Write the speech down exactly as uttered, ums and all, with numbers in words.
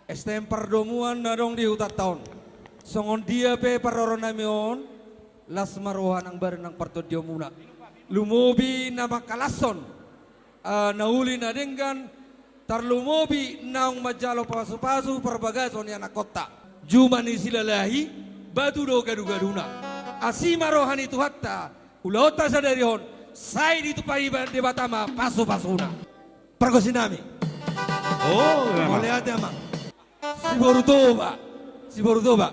S T M pardomuan na adong di hutanta on. Songon dia pe parroronami on, las ma roha nang badan nang partondionmuna. Lumobi na mangkalashon, ah, na uli na denggan, tarlumobi naung manjalo pasupasu parbagason ni anakkonta. Juma ni Silalahi, batu do gadugaduna. Asi ma roha ni Tuhanta, ulaonta sadari on, sai ditupa Debata ma pasupasuna. Pargonsinami. Oh, iya, Amang. Mauliate, Amang. Siboru Toba. Siboru Toba.